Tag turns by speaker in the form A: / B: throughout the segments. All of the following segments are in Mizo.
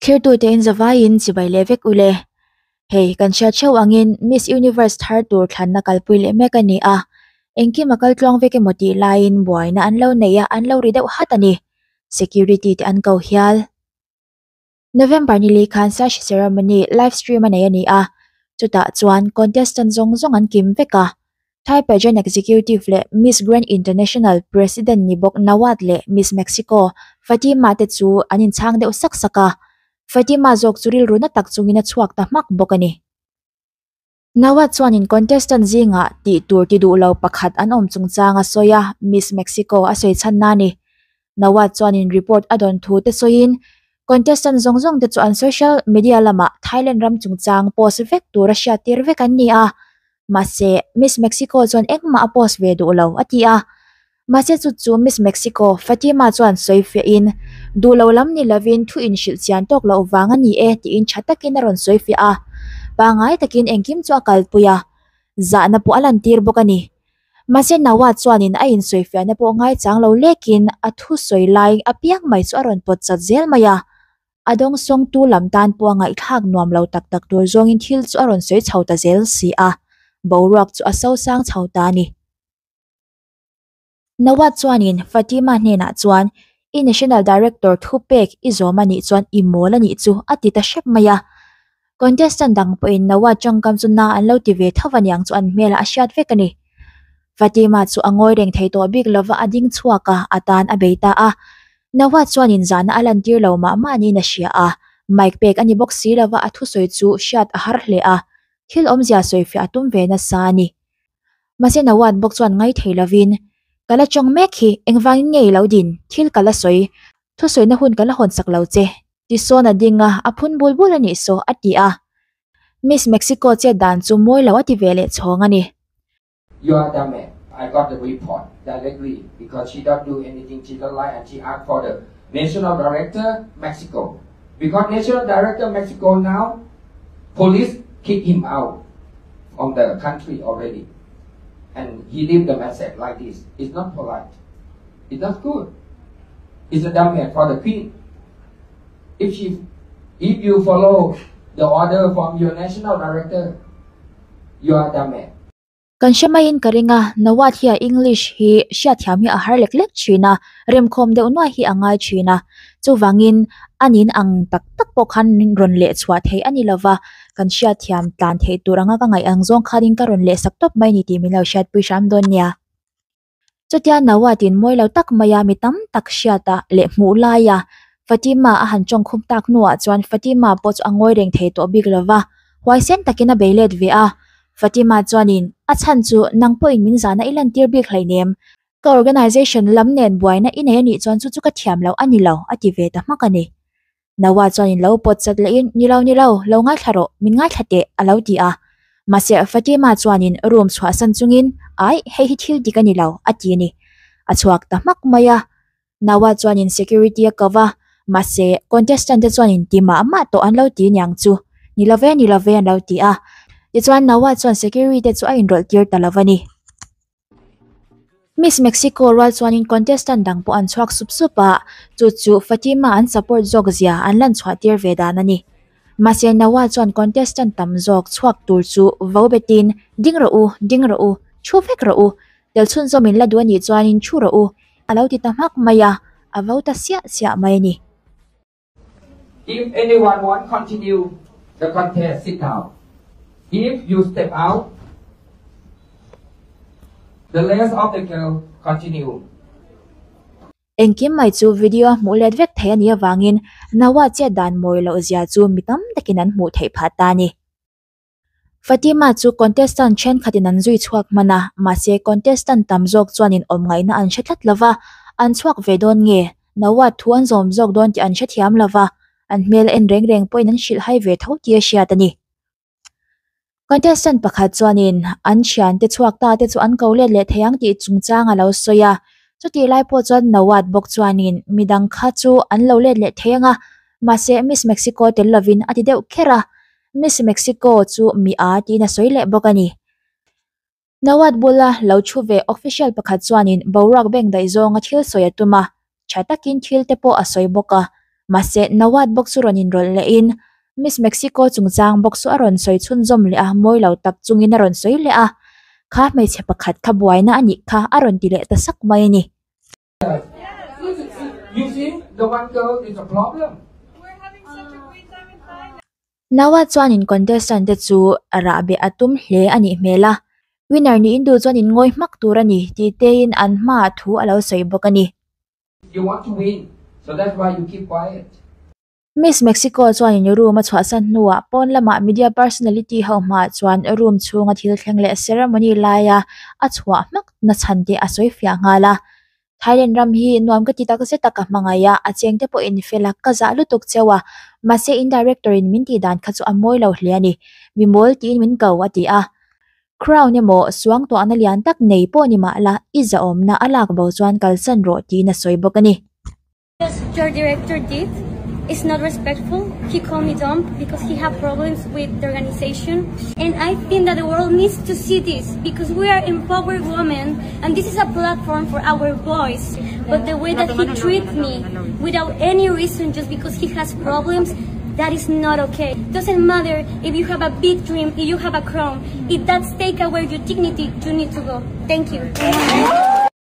A: Thirtute in zavaiin chibai leh vek ule. Hei, kan hriat theuh angin Miss Universe thar tur thlanna kalpui leh mek a ni a. Engkim a kal tluang vek emaw tih laiin buaina an lo nei a, an lo ri deuh hat a ni. Security te an ko hial. November ni li khan Sash Ceremony live stream a nei a ni a, chutah chuan contestant zawng zawng an kim vek a. Thai Pageant Executive leh Miss Grand International President ni bawk Nawat leh Miss Mexico Fatima te chu an inchhang deuh sak sak a, Fatima zawk chu rilru na tak chungin a chhuak ta hmak bawk a ni. Nawat chuanin contestant zingah tih tur ti duh lo pakhat an awm chungchang a sawi a, Miss Mexico a sawi chhanna a ni. Nawat chuanin report a dawn thu te sawiin contestant zawng zawng te chu an social media lamah Thailand ram chungchang post vek tur a hriattir vek an ni a, mahse Miss Mexico chuan engmah a post ve duh lo a ti a. Mahse chu chu Miss Mexico Fatima chuan sawi fiahin duh lo lam ni lovin thu inhrilh chian tawk loh vang a ni e tiin tha takin a rawn sawi fiah a, pangngai takin engkim chu a kalpui a, zahna pawh a lantir bawk a ni. Mahse Nawat chuanin a insawifiahna pawh ngaichang lo lekin a thusawi lai apiang mai chu a rawn pawt chat zel mai a, a dawngsawngtu lam tan pawh a ngaihthlak nuam lo tak tak tur zawngin thil chu a rawn sawi chho ta zel si a, boruak chu a sosang chho ta a ni. Nawat chuanin Fatima hnenah chuan I National Director thupek i zawm a nih chuan i mawl a nih chu a ti ta hrep mai a. Contestant dang pawhin Nawat tawngkam chu na an lo ti ve tho aniang chu an hmelah a hriat vek a ni. Fatima chu a ngawi reng thei tawh bik lova a ding chhuak a, a tan a bei ta a. Nawat chuanin zahna a lantir lo mah mah niin a hria a, mic pek a ni bawk si lova a thusawi chu hriat a har hle a, thil awmzia sawifiah a tum ve nasa a ni. Mahse Nawat bawk chuan ngai thei lovin, Ka la tawng mek hi, engvangin nge i lo din? Thil ka la sawi, thusawina hun ka la hawn sak lo che. Tisawn a ding a, a phun bul bul a nih saw, a ti a. Miss Mexico chet dan chu mawi lo a ti ve leh chhawng a ni.
B: You are dumb I got the report directly because she don't do anything she don't like and she ask for the national director Mexico because national director Mexico now police kick him out from the country already and he leave the message like this it's not polite it's not good it's a damage for the queen if she if you follow the order from your national director you are dumb
A: Kan hre maiin ka ring a, Nawat hi a English hi hriatthiam hi a har lek lek thin a, remkhawm deuh nuai hi a ngai thin a. Chuvangin a nin ang tak tak pawh khan rawn leh chhuah theih a ni lova, kan hriatthiam tlan theih tur anga ka ngaih ang zawng khanin ka rawn leh sak tawp mai ni tih min lo hriatpui hram dawn nia. Chutia Nawatin mawi lo tak maia mi tam tak hriata leh hmuh laia Fatima a han tawngkhum tak hnuah chuan Fatima pawh chu a ngawi reng thei tawh bik lova, huaisen takin a bei let ve a. Fatima chuanin, A chhan chu nang pawhin min zahna i lantir bik hleinem. Ka organisation lam nen buaina i nei a nih chuan chu chu ka thiam loh a ni lo, a ti ve ta hmak a ni. Nawa chuanin lo pawt chat lehin, Ni lo, ni lo, lo ngaithla rawh, min ngaithla teh, a lo ti a. Mahse, Fatima chuanin room chhuahsan chungin, Ai, hei hi thil dik a ni lo, a ti a ni. A chhuak ta hmak mai a. Nawa chuanin security a ko va, mahse, contestant te chuanin ti mah mah tawh an lo ti niang chu. Ni lo ve, ni lo ve an lo ti a. Tichuan, Nawa chuan security te chu a inrawlh tir ta lo va ni. Miss Mexico rual chuanin contestant dang pawh an chhuak sup sup a, chu chu Fatima an support zawk zia an lan chhuah tir ve dan a ni. Mahse Nawal chuan contestant tam zawk chhuak tur chu vo betin, Ding rawh u, ding rawh u, thu vek rawh u, tel chhunzawm in la duh a nih chuanin thu rawh u, a lo ti ta hmak mai a, a vo ta siah siah mai a ni.
B: If anyone want continue the contest sit down if you step out the rest of the girl continue.
A: Engkim mai chu video a hmuh let vek thei a nih avangin Nawa chet dan mawi loh zia chu mi tam takin an hmuh theih phah ta a ni. Fatima chu contestant thenkhatin an zui chhuak hman a, mahse contestant tam zawk chuanin awm ngaihna an hre tlat lova, an chhuak ve dawn nge, Nawat thu an zawm zawk dawn tih an hrethiam lova, an hmel en reng reng pawhin an hrilh hai ve tho tih a hriat a ni. Contestant pakhat chuanin an thiante chhuak ta te chu an ko let leh thei ang tih chungchang a lo sawi a, chutih lai pawh chuan Nawat bawk chuanin midang kha chu an lo let leh thei ang a, mahse Miss Mexico tel lovin a ti deuh kher a, Miss Mexico chu mi a tiin a sawi leh bawk a ni. Nawat bula lo thu ve official pakhat chuanin boruak bank daih zawnga thil sawi a tum a, tha takin thil te pawh a sawi bawk a. Mahse, Nawat bawk chu rawn inrawlh lehin Miss Mexico chungchang bawk chu a rawn sawi chhunzawm leh a, mawi lo tak chungin a rawn sawi leh a, Kha hmeichhe pakhat kha buaina a nih kha a rawn ti leh ta sak mai a ni. Naua chuanin contestant te chu rahbeh a tum hle a nih hmel a, winner niin duh chuan in ngawi hmak tur a ni tih tein an hmaah thu a lo sawi bawk a ni. Miss Mexico chuanin room a chhuahsan hnuah pawn lamah media personality ho hmaah chuan room chhunga thil thleng leh ceremony laia a chhuah hmak na chhan te a sawi fiah nghal a. Thailand ram hi nuam ka ti tak zet a ka hmangaih a, a cheng te pawh in fel a, ka zah lutuk cheu a, mahse in director in min tih dan kha chu a mawi lo hle a ni, mi mawl tiin min ko a ti a. Crown emaw suangtuahna lian tak nei pawh ni mah la i zahawmna a lak bo chuan kalsan rawh tiin a sawi bawk a ni.
C: Your director did is not respectful. He called me dumb because he had problems with the organization. And I think that the world needs to see this because we are empowered women and this is a platform for our voice. But the way that he treats me without any reason just because he has problems, that is not okay. Doesn't matter if you have a big dream, if you have a crown, if that's take away your dignity, you need to go. Thank you.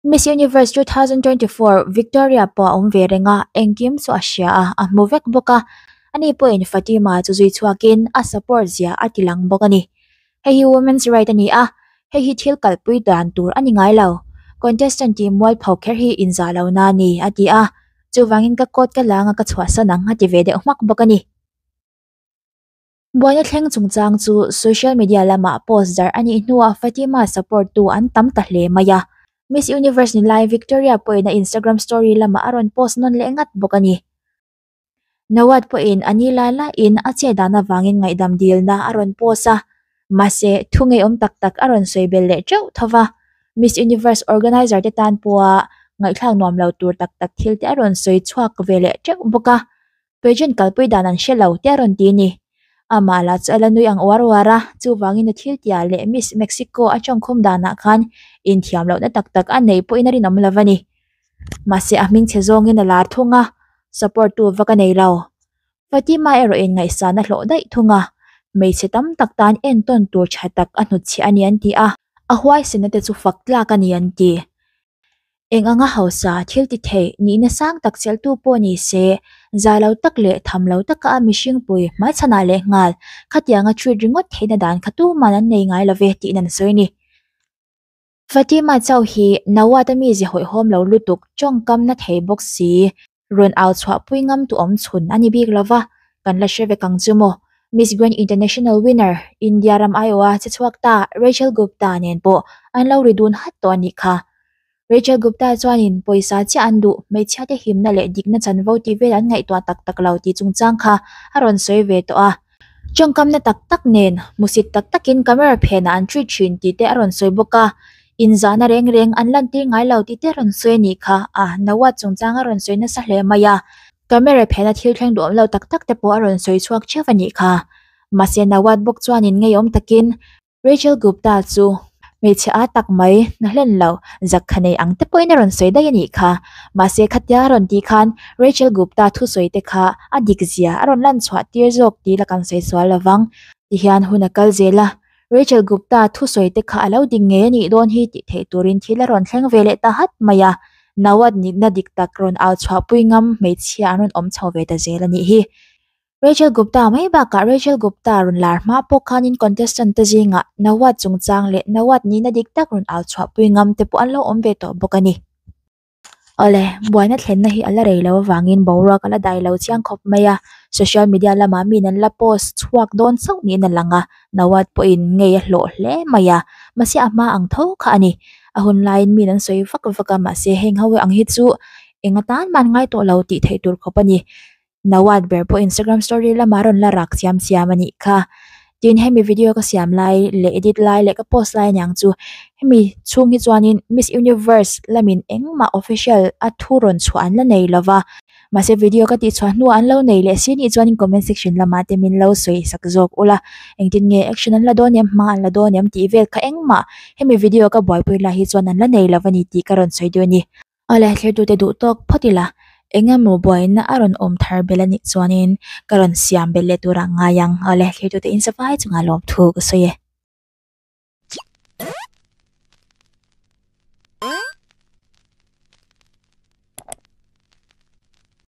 A: Miss Universe 2024 Victoria pawh a awm ve reng a, engkim chu a hria a, a hmu vek bawk a. Ani pawhin Fatima chu zui chhuakin a support zia a ti lang bawk a ni. Hei hi women's right a ni a, hei hi thil kalpui dan tur a ni ngai lo. Contestant tih mualpho kher hi inzah lohna a ni, a ti a. Chuvangin ka coat ka la anga ka chhuahsan ang a ti ve deuh hmak bawk a ni. Buaina thleng chungchang chu social media lamah post zarh a nih hnuah Fatima support tu an tam ta hle mai a. Miss Universe ni lai Victoria pawhin a Instagram story lamah a rawn post nawn leh ngat bawk a ni. Nawat pawhin a ni lai laiin a chet dan avangin ngaihdam dilna a rawn post a, mahse thu ngeiawm tak tak a rawn sawi belh leh teuh tho va. Miss Universe organizer te tan pawha ngaihthlak nuam lo tur tak tak thil te a rawn sawi chhuak ve leh teuh bawk a. Pageant kalpui dan an hre lo te a rawn ti ni. Amah lah chu a la nui ang uar uar a, chuvangin a thil tia leh Miss Mexico a tawngkhum danah khan inthiam lohna tak tak a neih pawhin a rinawm lo a ni. Mahse a hmingchhe zawngin a lar thung a, support tu vak a nei lo. Fatima erawh in ngaihsan a hlawh daih thung a, hmeichhe tam tak tan entawn tur tha tak a hnutchhiah a ni an ti a, a huaisena te chu fak tlak a ni an ti. Eng anga hausa thil ti thei nihna sang tak cheltu pawh ni se, za lo tak leh tham lo taka a mihring pui hmaichhanah leh nghal khatianga treat ringawt theihna dan kha tuman an nei ngai lo ve tiin an sawi a ni. Fatima chauh hi Nawat-a mize hawihhawm lo lutuk tawngkam na thei bawk si, rawn au chhuahpui ngam tu awm chhun a ni bik lo va, kan la hre vek ang chu maw? Miss Grand International winner, India ram aiawha che chhuak ta Rachel Gupta nen pawh an lo ri dun hat tawh a nih kha. Rachel Gupta chuanin pawisa chiah an duh, hmeichhiate himna leh dikna chanvo tih vel an ngaihtuah tak tak lo tih chungchang kha a rawn sawi ve tawh a. Tawngkamna tak tak nen, hmusit tak takin camera phenah an treat thin tih te a rawn sawi bawk a, inzahna reng reng an lantir ngai lo tih te a rawn sawi a nih kha, a Nawat chungchang a rawn sawi nasa hle mai a, camera phena thil thleng duhawm lo tak tak te pawh a rawn sawi chhuak theuh a nih kha. Mahse Nawat bawk chuanin ngeiawm takin Rachel Gupta chu hmeichhe a tak mai na hlen lo zak kha nei ang te pawhin a rawn sawi daih a nih kha. Mahse khatia a rawn tih khan Rachel Gupta thusawi te kha a dik zia a rawn lan chhuah tir zawk tih la kan sawi sual lo vang. Tihian hun a kal zel a, Rachel Gupta thusawi te kha a lo dik ngei a nih dawn hi tih theih turin thil a rawn thleng ve leh ta hat mai a, Nawat nihna dik tak rawn au chhuahpui ngam hmeichhia an rawn awm chho ve ta zel a nih hi. Rachel Gupta mai bakah Rachel Gupta rawn lar hma pawh khanin contestant te zingah Nawat chungchang leh Nawat nihna dik tak rawn au chhuahpui ngam te pawh an lo awm ve tawh bawk a ni. Awle, buaina thlenna hi a la rei lo avangin boruak a la dai lo chiang khawp mai a, social media lamah miin an la post chhuak dawn chauh niin a lang a, Nawat pawhin ngei a hlawh hle mai a, mahse a hma ang tho kha a ni. A hun laiin miin an sawi vak vak a, mahse heng ho ang hi chu eng atan mah an ngai tawh lo tih theih tur khawp a ni. Nawat ber pawh Instagram story lamah rawn la rak siam siam a nih kha. Tin hemi video ka siam lai leh edit lai leh ka post lai aniang chu hemi chhung hi chuanin Miss Universe lamin engmah official a thu rawn chhuah an la nei lova. Mahse video ka tih chhuah hnuah an lo nei leh si nih chuanin comment section lamah te min lo sawi sak zawk ula. Engtin nge action an la dawn em hma an la dawn em tih vel kha engmah hemi video ka buaipui lai hi chuan an la nei lova ni tih ka rawn sawi duh a ni. Awle thlertute duh tawk phawt ila. Engemaw buaina a rawn awm thar belh anih chuanin ka rawn siam belh leh turah ngai ang. Awle, thlir tute in savai chungah lawmthu ka sawi e.